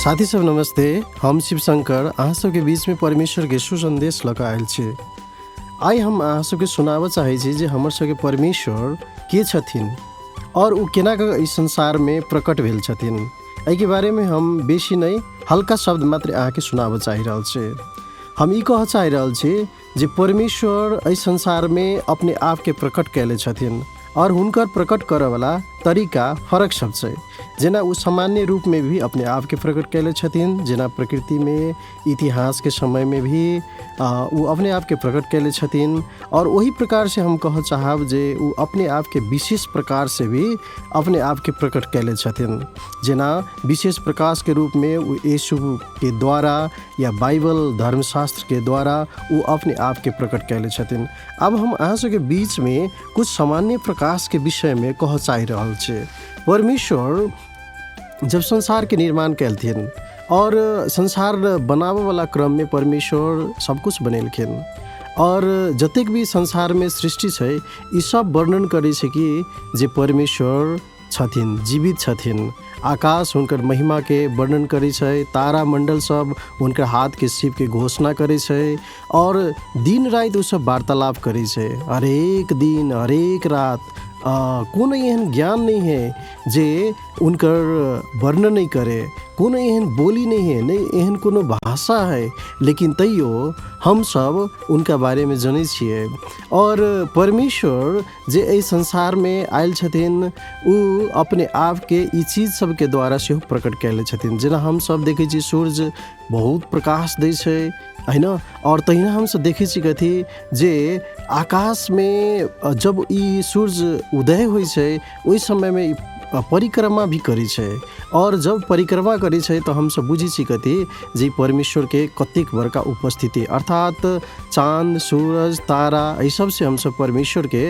साथी सब नमस्ते। हम शिव शंकर अहाँ सबके बीचमे परमेश्वरके सुसन्देश लऽ कऽ आयल छी। आइ हम अहाँ सबके सुनाबऽ चाहै छी जे हमर सबके परमेश्वर के छथिन आओर ओ केना कऽ एहि संसारमे प्रकट भेल छथिन। एहिके बारेमे हम बेसी नहि, हल्का शब्द मात्र अहाँके सुनाबऽ चाहि रहल छी। हम ई कहऽ चाहि रहल छी जे परमेश्वर एहि संसारमे अपने आपके प्रकट कयले छथिन आओर हुनकर प्रकट करऽवला तरीका फरक सब छै। जेना ओ सामान्य रूपमे भी अपने आपके प्रकट कयले छथिन, जेना प्रकृतिमे इतिहासके समयमे भी ओ अपने आपके प्रकट कयले छथिन। आओर ओहि प्रकारसँ हम कहऽ चाहब जे ओ अपने आपके विशेष प्रकारसँ भी अपने आपके प्रकट कयले छथिन। जेना विशेष प्रकाशके रूपमे ओ यीशुके द्वारा या बाइबल धर्मशास्त्रके द्वारा ओ अपने आपके प्रकट कयले छथिन। आब हम अहाँ सबके बीचमे कुछ सामान्य प्रकाशके विषयमे कहऽ चाहि रहल छी। परमेश्वर जब संसारके निर्माण कयलथिन आओर संसार बनाबऽवला क्रममे परमेश्वर सब कुछ बनेलखिन आओर जतेक भी संसारमे सृष्टि छै ई सब वर्णन करै छै कि जे परमेश्वर छथिन, जीवित छथिन। आकाश हुनकर महिमाके वर्णन करै छै, तारामण्डल सब हुनकर हाथके शिवके घोषणा करै छै आओर दिन राति ओसब वार्तालाप करै छै। हरेक दिन हरेक रात कोनो एहन ज्ञान नहि है जे हुनकर वर्णन नहि करे, कोनो एहन बोली नहि है, नहि एहन कोनो भाषा है, लेकिन तैयो हमसब हुनका बारेमे जनै छियै। आओर परमेश्वर जे एहि संसारमे आयल छथिन ओ अपने आपके ई चीज सबके द्वारा सेहो प्रकट कयले छथिन। जेना हमसब देखै छी सूर्य बहुत प्रकाश दै छै, होइन? आओर तहिना हमसब देखै छी कथी जे आकाशमे जब ई सूर्य उदय होइ छै ओहि समयमे ई परिक्रमा भी करै छै आओर जब परिक्रमा करै छै तऽ हमसब बुझै छी कथी जे परमेश्वरके कतेक बड़का उपस्थिति, अर्थात चाँद सूरज तारा एहि सबसँ हमसब परमेश्वरके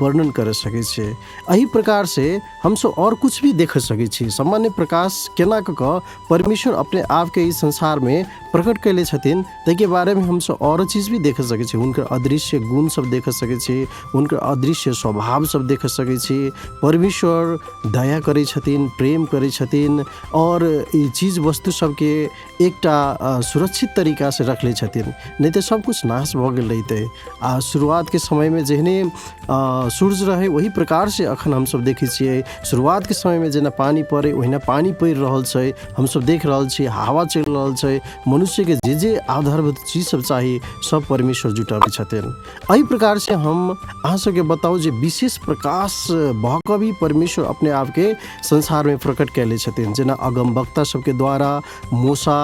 वर्णन कर सकै छियै। एहि प्रकारसँ हमसब आओर कुछ भी देख सकै छी। सामान्य प्रकाश केना कऽ कऽ परमेश्वर अपने आपके ई संसारमे प्रकट कयले छथिन ताहिके बारेमे हमसब आओर चीज भी देख सकै छी। हुनकर अदृश्य गुण सब देख सकै छी, हुनकर अदृश्य स्वभाव सब देख सकै छी। परमेश्वर दया करै छथिन, प्रेम करै छथिन आओर ई चीज वस्तु सबके एकटा सुरक्षित तरीकासँ रखले छथिन, नहि तऽ सब किछु नाश भऽ गेल रहितै। आ शुरुआतके समयमे जेहने सूर्य रहै ओही प्रकारसँ एखन हमसब देखै छियै। शुरुआतके समयमे जेना पानि पड़ै ओहिना पानि पड़ि रहल छै, हमसब देख रहल छी। हवा चलि रहल छै। मनुष्यके जे जे आधारभूत चीज सब चाही सब परमेश्वर जुटाबै छथिन। एहि प्रकारसँ हम अहाँ सबके बताउ जे विशेष प्रकाश भऽ कऽ भी परमेश्वर अपने आपके संसारमे प्रकट कयले छथिन। जेना अगमवक्ता सबके द्वारा मूसा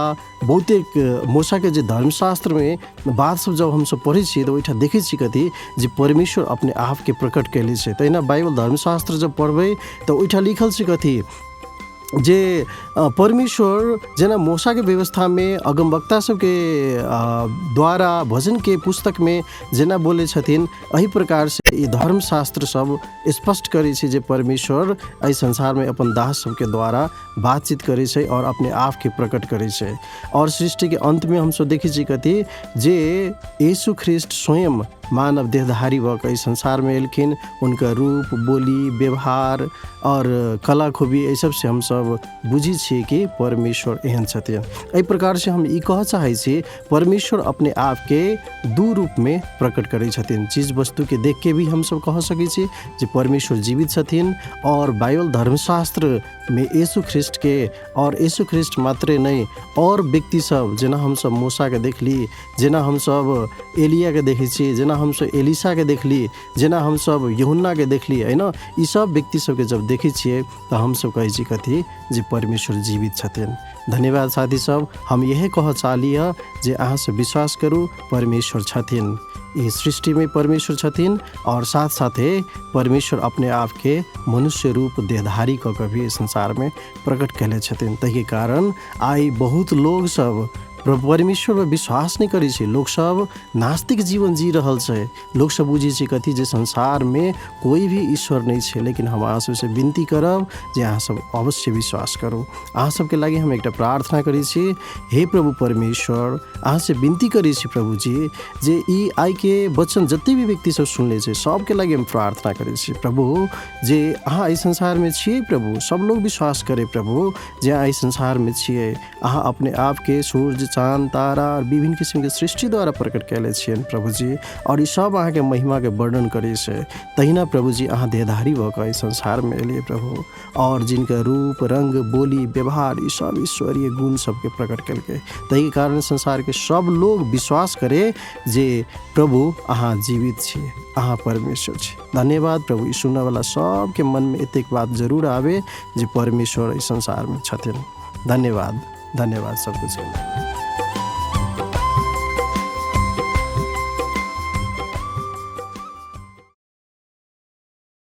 बहुतेक मूसाके जे धर्मशास्त्रमे बात सब जब हमसब पढ़ै छियै तऽ ओहिठाम देखै छियै कथी जे परमेश्वर अपने आपके प्रकट कयले छै। तहिना बाइबल धर्मशास्त्र जब पढ़बै तऽ ओहिठाम लिखल छै कथी जे परमेश्वर जेना मूसाके व्यवस्थामे अगमवक्ता सबके द्वारा भजनके पुस्तकमे जेना बोलै छथिन, एहि प्रकारसँ ई धर्मशास्त्र सब स्पष्ट करै छै जे परमेश्वर एहि संसारमे अपन दास सबके द्वारा बातचीत करै छै आओर अपने आपके प्रकट करै छै। आओर सृष्टिके अन्तमे हमसब देखै छियै कथी जे यीशु ख्रिस्ट स्वयं मानव देहधारी भऽ कऽ एहि संसारमे एलखिन। हुनकर रूप, बोली, व्यवहार आओर कला खूबी एहि सबसँ हमसब बुझै छियै कि परमेश्वर एहन छथिन। एहि प्रकारसँ हम ई कहऽ चाहै छी, परमेश्वर अपने आपके दू रूपमे प्रकट करै छथिन। चीज वस्तुके देखके भी हमसब कह सकै छी जे परमेश्वर जीवित छथिन आओर बाइबल धर्मशास्त्रमे यीशु ख्रिस्टके, आओर यीशु ख्रिस्ट मात्रे नहि, आओर व्यक्ति सब, जेना हमसब मूसाके देखली, जेना हमसब एलियाके देखै छी, जेना हमसब एलिसाके देखली, जेना हमसब यूहन्नाके देखली, होइन? ई सब व्यक्ति सबके जब देखै छियै तऽ हमसब कहै छी कथी जे परमेश्वर जीवित छथिन। धन्यवाद साथी सब। हम इएह कहऽ चाहली हँ जे अहाँ सब विश्वास करू, परमेश्वर छथिन। ई सृष्टिमे परमेश्वर छथिन आओर साथ साथे परमेश्वर अपने आपके मनुष्य रूप देहधारी कऽ कऽ भी संसारमे प्रकट कयले छथिन। ताहिके कारण आइ बहुत लोग सब परमेश्वरमे विश्वास नहि करै छै। लोकसब नास्तिक जीवन जी रहल छै। लोकसब बुझै छै कथी जे संसारमे कोइ भी ईश्वर नहि छै। लेकिन हम अहाँ सबसँ विनती करब जे अहाँ सब अवश्य विश्वास करू। अहाँ सबके लागि हम एकटा प्रार्थना करै छी। हे प्रभु परमेश्वर, अहाँसँ विनती करै छी प्रभुजी जे ई आइके वचन जते भी व्यक्ति सब सुनले छै सबके लागि हम प्रार्थना करै छी प्रभु जे अहाँ एहि संसारमे छियै प्रभु। सब लोग विश्वास करे प्रभु जे अहाँ एहि संसारमे छियै। अहाँ अपने आपके सूर्य, चाँद, तारा और विभिन्न किसिमके सृष्टिद्वारा प्रकट कयले छियनि प्रभुजी, और ई सब अहाँके महिमाके वर्णन करै छै। तहिना प्रभुजी अहाँ देहधारी भऽ कऽ एहि संसारमे एलियै प्रभु, और जिनकर रूप, रङ्ग, बोली, व्यवहार ई सब ईश्वरीय गुण सबके प्रकट केलकै। ताहिके कारण संसारके सब लोग विश्वास करे जे प्रभु अहाँ जीवित छी, अहाँ परमेश्वर छी। धन्यवाद प्रभु। ई सुनऽवला सबके मनमे एतेक बात जरूर आबे जे परमेश्वर एहि संसारमे छथिन। धन्यवाद, धन्यवाद सबकुछ।